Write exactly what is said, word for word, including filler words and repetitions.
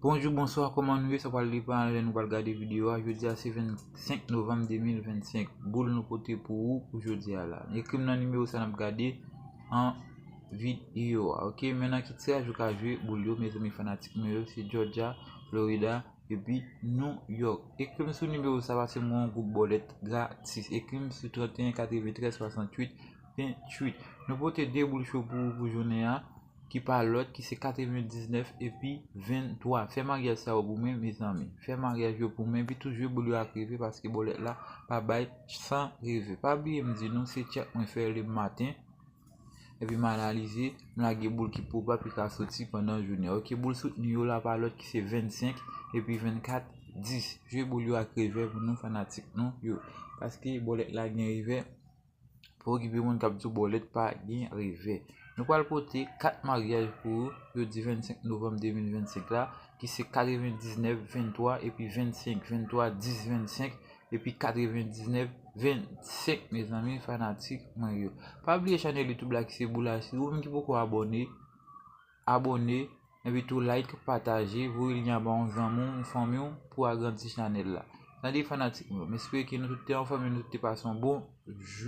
Bonjou, bonswa, kòman nou ye? Sa pral depann lè nou pral gade videyo a. Jodi a se vennsenk novanm de mil vennsenk. Boul nou pote pou ou pou jodi a la. Ekri m nan nimewo sa n ap gade an videyo a. Ok, men nan ki tiraj ou ka jwe boul yo, mezanmi fanatik mwen yo, se Georgia, Florida, epi New York. Ekri m sou nimewo sa, pase m yon gwoup bòlèt gratis. Ekri m sou trannteyen katreventrèz swasanntuit venntuit. Nou pote de boul cho pou ou pou jounen an, ki pa lòt, ki se katrevendiznèf epi venntwa. Fè maryaj sa yo pou mwen, mezanmi. Fè maryaj yo pou mwen, epi tou jwe boul yo ak reve, paske bòlèt la pa bay san reve. Pa bliye m di nou, se tchèk mwen fè le maten, epi m analize, m lage boul ki pwobab ki ka soti pandan jounen. Ok, boul soutni yo la pa lòt ki se vennsenk epi vennkat dis. Jwe boul yo ak reve pou nou fanatik nou yo, paske bòlèt la gen reve. Pa okipe moun k ap di w bòlèt pa gen reve. Nou pral pote kat maryaj pou ou, jodi vennsenk novanm de mil vennsenk la, ki se katrevendiznèf venntwa epi vennsenk, venntwa dis vennsenk epi katrevendiznèf vennsenk, mezanmi, fanatik mwen yo. Pa bliye chanèl YouTube la ki se Boul Asid, ou menm ki poko abòne, abòne, epi tou like, pataje, voye lyen an ba yon zanmi w, yon fanmi w pou agrandi chanèl la. Tande fanatik mwen, m espere ke nou tout te anfòm e nou tout te pase yon bon jou,